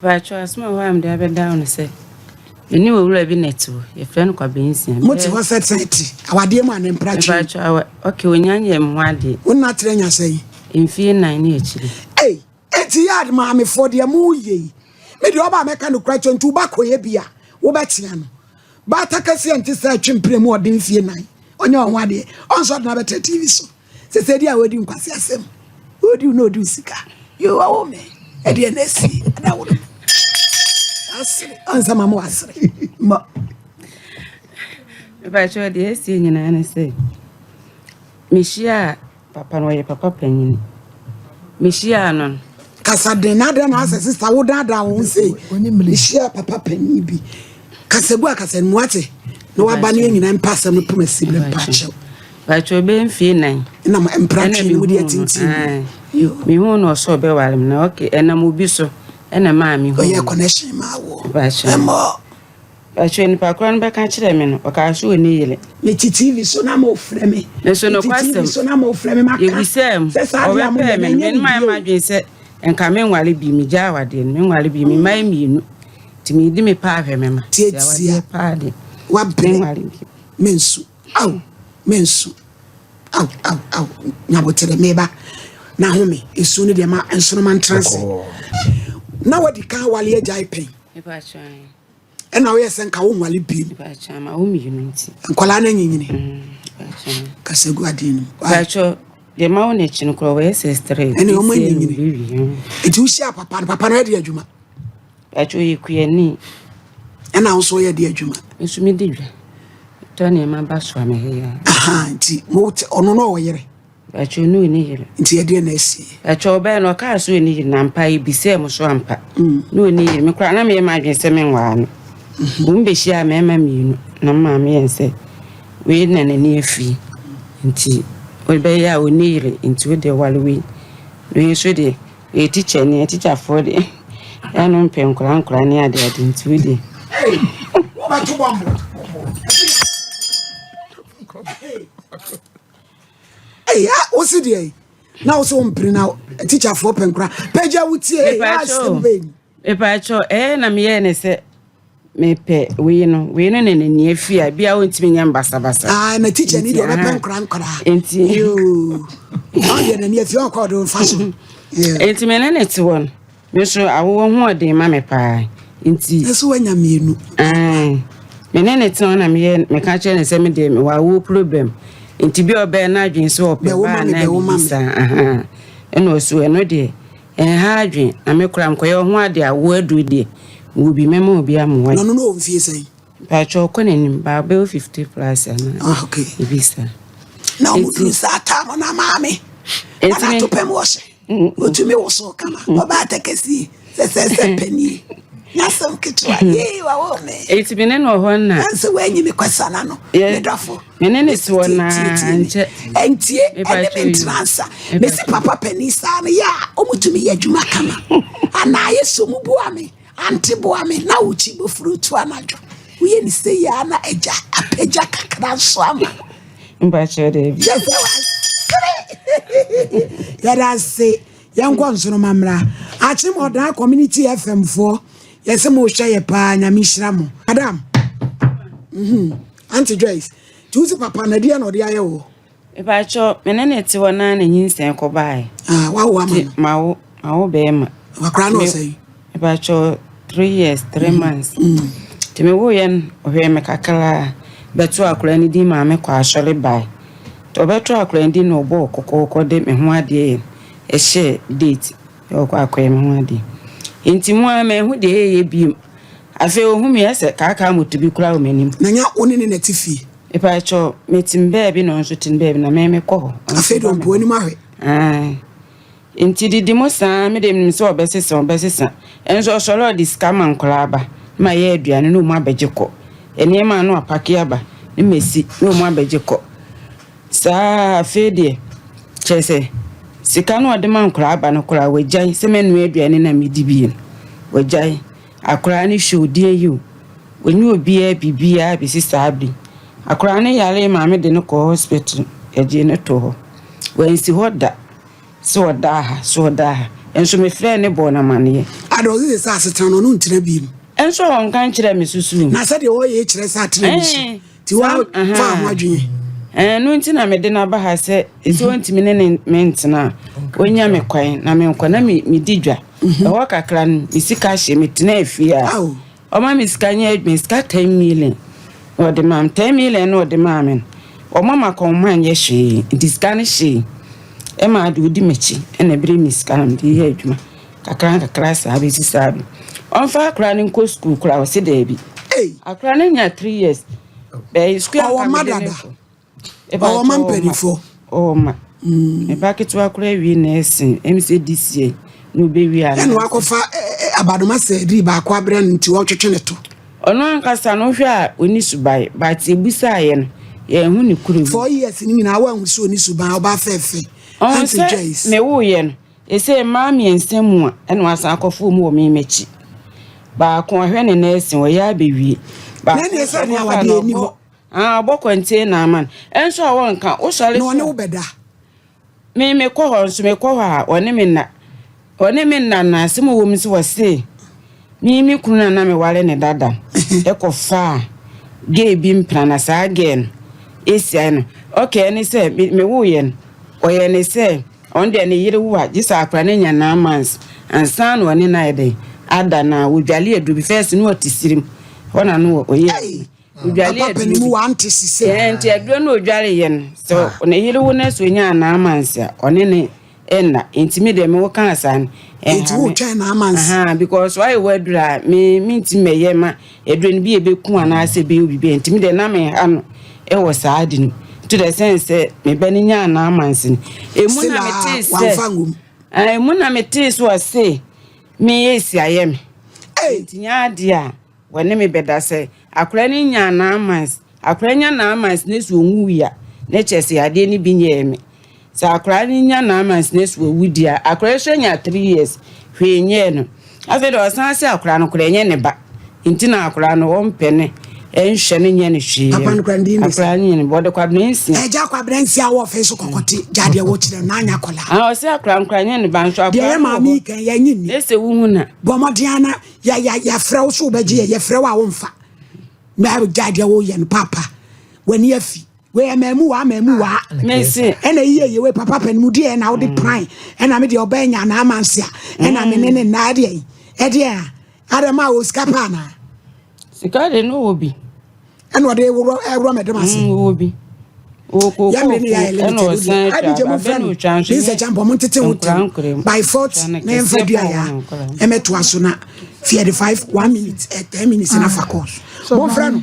Mpakyɛw, asɛm a ɛwɔ hɔ a mede abɛda wo ne sɛ, me ne owura bi na ɛte hɔ, yɛfrɛ no Kwabensia. Mote hɔ sɛ sɛn te? Awadeɛ mu anaa mpratwe mu? Mpakyɛw, awa, okay, onya nyɛɛ me ho adeɛ. Wo nna atrɛ anya sɛn? Mfie nnan ne akyire. Ei, enti yard maamefoɔ deɛ moyɛ yi, me deɛ ɔba a mɛka nokorɛ akyerɛ nti wo ba kɔyɛ bi a, wobɛtea no. Baata kɛseɛ nte sɛ twe mpena mu ɔden mfie nnan, ɔnyɛ wo ho adeɛ, ɔnsɔ ɔde no abɛtra TV so. Sese di a wodi nkwasi asɛm. Wodi na odi sika. Yo awo me. Ɛdeɛ na esi na wo no. Asere ansa ma mo asere. Ma. Mepakyɛw deɛ esi nyinaa ne sɛ mehyia papa no ɔyɛ papa panyin. Mehyiaa no no. Kasa den na adɛn na asɛ sista wo daadaa wo ho sei. Mehyia papa panyin bi. Kasa gu akasa no mu ate. Na waba ne yɛn nyinaa mpa asɛm no poma si berɛ mpa akyɛw. Pakyɛ ɔbɛyɛ mfie nan. Ɛna mpratwe no mu deɛ tintim. Mehu no ɔsɛ ɔbɛware me na okay ɛnam obi so ɛna maa mehu. Ɔyɛ connection maa wo. Ɛmɔ. Pakyɛ nipa korɔ no bɛka kyerɛ me no ɔkaa so ɔni yere. Mete TV so na mo frɛ me. Nso no kwasɛm. TV so na mo frɛ me maka. Yɛbisɛm ɔbɛpɛɛ me no me no mayɛ m'adwene sɛ nka menware bi megyaa awadeɛ no menware bi me mma yɛ mmienu nti medi me paa hwɛ me ma. Tiatia paa de. Wabrɛ. Menware bi. Mensu. Ao, mensu. Ao, ao, ao, nyabotere, meba. Na home, esu no deɛ ma nsoroma ntra ase. Na wadi kan awale agyae pɛn. Ɛna woyɛ sɛ nka wonwale biem. Nkwadaa no anyinyini. Mm, Kasa gu adeɛ no mu. Deɛ ma wo n'akyi no koraa wɔyɛ sɛ stress. Ɛne wɔn anyinyini. Nti wohyia papa no, papa no ɛde adwuma. Pakyɛ ɔyɛ kuani. Ɛna wo nso woyɛ de adwuma? Me nso medi dwa. Metɔ nneɛma ba soa me he ya. Aha, nti mo te ɔno na ɔwɔ yere? Pakyɛ ɔno ɔni yere. Nti ɛdeɛ na asi? Pakyɛ ɔbɛɛ no ɔkaa so ɔni yere na ampa ebisɛɛ mo so ampa. Mm. Na ɔni yere me koraa na meyɛ m'adwene sɛ menwaa no. Mm-hmm. Wɔn bɛhyia mmarima mmienu na me maame yɛn sɛ wei na n'ani afiri nti ɔbɛyɛ a ɔni yere nti wo deɛ ware wei. Wei nso deɛ Yɛ teacher ni, teacherfoɔ deɛ ɛno mpɛ nkora nkora ne ade ade nti wo deɛ. Wobɛto bɔmbo. Ɛyɛ wosi deɛ na wo so mpere na teacherfoɔ pɛ nkora pɛgya wo tie ɛyɛ asɛm bɛn. Mepaakyɛw ɛyɛ na meyɛɛ ne sɛ Mepɛ wei no, wei no na n'ani afi a bia ɔntumi nyɛ mbasabasa. Ah, na teacher ni deɛ ɔbɛpɛ nkora nkora. Nti. Yoo. Ɔn deɛ n'ani afi ɔnkɔ ɔde nfa so. Nti me ne ne te hɔ no, me nso awowɔ ho ɔden ma me paa. Nti. Ɛso wanya mmienu. Me ne ne te hɔ na meyɛ meka kyerɛ ne sɛ me deɛ mewɔ awoɔ problem. Nti bi a ɔbɛyɛ n'adwene sɛ ɔpɛ baa na biribi saa. Ɛna ɔso ɛno deɛ. Ɛnha adwen, na me koraa mekɔyɛ wo ho ade a wo aduru deɛ mewɔ bi mɛma obi amoa yi. Na ɔno no wɔ mfie sɛn? Mpakyɛw ɔkɔ n'anim ba ɔbɛyɛ 50 plus anaa ah, okay. ebi saa. Na ɔmo duru saa time na maame na n'ato pɛm wɔhyɛ otumi wosow kama ɔbaa atakɛsie sɛsɛsɛ pɛnie nyasɛm ketewa yee wawo me. Eti me ne no wɔ hɔ na. Nanso wanyi me kwasana no me dɔfo. Me ne ne te hɔ naa nkyɛ. Ɛntie ɛne me ntena nsa. Mesi papa panin saa no yɛ a ɔmutumi yɛ adwuma kama. Anaa yɛ so mu boa me, ante boa me na wokyi bofuro tu anadwo. Woyɛ ne sɛ yɛ a na agya apagya kakra nso ama. Mpakyɛ daabi. Kyɛ sɛ wasere. Yɛda ase. Yɛnkɔ nsoroma mmra. Akyem Ɔdaa Community FM foɔ yɛsɛ mo hwɛ yɛ paa nyame nhyira mo. Madam. Mhm. Auntie Joyce, nti wo se papa no ɛdeɛ na ɔde ayɛ wo? Mepakyɛw, me ne no te hɔ na ne nyinsɛn kɔbaeɛ. Ah, wawo ama no? Mawo, mawo bɛrima. Wakora no ɔsɛn? Mepakyɛw, 3 years, 3 months. Nti mewoeɛ no, ɔhwɛɛ me kakraa, bɛtoo akwadaa no din maa me kɔ asɔre bae. Nti ɔbɛtoo akwadaa no din na ɔbɔɔ kɔkɔɔkɔ de me ho adeɛ yɛ ɛhyɛɛ date sɛ ɔkɔ akɔyɛ me ho adeɛ. Nti mu ara manhu deɛ ɛyɛ bio. Afei ohuu me ayɛ sɛ kaakaa moto bi koraa wɔ m'anim. Na nya wo ne ne na te fie? Mepakyɛw, mete me baabi na ɔno nso te ne baabi na me mekɔ hɔ. Afei de ɔmpo w'anim ahwɛ. Ae. Nti didi mu saa me deɛ menim sɛ ɔbɛsesa ɔbɛsesa. Nso ɔsɔre a ɔde sika ma nkwadaa aba na mayɛ aduane na ɔmu abɛgye kɔ. Nneɛma a na wapake aba na masi na ɔmu abɛgye kɔ. Saa afei deɛ kyerɛ sɛ sika no a ɔde ma nkwadaa aba no koraa wagyae sɛ mɛnoa aduane na medi bi no wagyae. Akwadaa no hwɛ odin yi o, ɔnni obiara biribiara bɛsi saa bere yi. Akwadaa no yaree maame de no kɔɔ hospital, yɛgyee no too hɔ. Wansi hɔ da sɛ ɔdaa ha, sɛ ɔdaa ha. Nso mefrɛɛ no bɔɔ no amanneɛ. Ada ɔse sɛ asetena no ɔno ntena bi mu. Nso ɔnka nkyerɛ me susu. Na sɛdeɛ ɔyɛ kyerɛ sɛ atena ne so. Ti wa fa ho adwene. Ɛno nti na mede no aba ha sɛ sɛ ɔntumi ne ne me ntena a ɔnya me kwan na menkɔ na medi dwa. Mhm. Ɛhɔ kakra no me sika hye metena afie a ɔma me sika nyɛ adwuma sika 10 million na ɔde maa me 10 million na ɔde maa me no ɔma ma kɔnma nyɛ hwee nti sika no hyee ɛma ade ɔdi m'akyi ɛna ɛbere me sika na mede yɛ adwuma kakra nkakra saa bɛsi saa bi ɔmfa akora no nkɔ sukuu koraa ɔse daabi akora no nya 3 years bɛyɛ sukuu anka mede ne kɔ Ɔwɔ ma mpanimfoɔ. Ɔwɔ ma. Me ba ketewa koraa awie nursing. Ɛmi sɛ this year na ɔbɛwie anaa. Ɛna wakɔfa abadoma sɛdiri baako abrɛ no nti ɔretwetwe ne to. Ɔno ankasa no wohwɛ a ɔni suban but yɛbisaeɛ no yɛnhu ne kuro mu. 4 years no nyinaa woanhu sɛ ɔni suban ɔbaa fɛɛfɛ. Ɔhu sɛ mewoeɛ no ɛsɛ mmaa mmiɛnsa mu a ɛna wasan akɔfa ɔmu wɔ me m'akyi. Baako ɔhwɛ ne nursing ɔyɛ abɛwie. Baako nso ɔkɔfa no ɔbɔ. Ah, ɔbɔ container ama no. Ɛnso a wɔnka, wosɔre Na ɔne wo bɛda? Me mekɔ hɔ nso mekɔ hɔ a ɔne me nna. Ɔne me nna na asɛm a ɛwɔ mu sɛ wɔse me me kunu na na meware ne dada ɛkɔfaa gay bi mpena na saa gay no esiae no. Okay, ɛne sɛ me mewoeɛ no ɔyɛ ne sɛ ɔno deɛ ne yere wo a gye sɛ akora no anya 9 months ansa na ɔne no ayɛ dɛn ada na wɔdwale aduro bi first no ɔte sirim hɔ na no ɔyɛ Odwale Papa aduro panin mu bi. wante sise. Ɛɛ nti aduro no odwale yɛ no sɛ ah. ne yere wo na sɛ onya 9 months a ɔne ne ɛnna nti mi deɛ mi wo kaa saa no ɛha mi. Nti wo twɛn 9 months. Ahan because wayɛ wɔ aduro a mi mi nti mɛyɛ ma aduro no bi ebe ku anaasɛ ebe yɛ obi bi nti mi deɛ na mi ha no ɛwɔ saa adi no to the sense sɛ mi bɛ ne nya 9 months no emu na mi tee sɛ emu na mi tee so ɔse mi yɛ esi ayɛ mi nti nya adeɛ a. Wɔne me bɛda sɛ akora no nyaa 9 months. Akora nya 9 months na sɛ ɔnwui a, na kyerɛ sɛ yadeɛ no bi nyɛɛ me. Sɛ akora no nya 9 months na sɛ wawu deɛ a, akora nso anya 3 years, hwee nyɛɛ no. Afei deɛ ɔsan sɛ akora no koraa ɛnyɛ ne ba. Nti na akora no ɔmpɛ no, ɛnhwɛ no nyɛ no hwee. Papa no koraa ne din de sɛ? Akora no nyɛ ne ba, ɔde Kwabena Nsia. Agya Kwabena Nsia wɔ ɔfe so kɔkɔte, gya deɛ wokyerɛ no na anya akwadaa. Ah, ɔsɛ akora no koraa nyɛ ne ba nso akora no wɔ hɔ. Deɛ yɛ maame yi kan yɛnye nni. Na sɛ wohu na. Bɔ mmɔden ara na yɛ yɛ yɛfrɛ wo so wobɛgye yɛ yɛfrɛ wo a womfa na gyae deɛ woyɛ no papa w'ani afi wei ɛmaamu waa maamu waa mese ɛna yie yɛ wei papa pɛ no mu deɛ ɛna wode mm. pran ɛna me deɛ ɔbɛn nya na ama nse a ɛna me ne ne nna ɛdeɛ yi ɛdeɛ a adɛ ma wɔ sika paa na sika de no wɔ bi ɛna ɔde worɔ ɛworɔ mɛdɛm ase mm, wɔ bi yɛmmerɛ no yɛayɛ limited wodeɛ abigya mu frɛ no ne nsɛ kyampɔ mo ntete ho tɛm by 40 na yɛmfa dua yɛ a ɛmɛtoa so na fiɛde 5 1 minute 10 minutes na fa course momfrɛ no.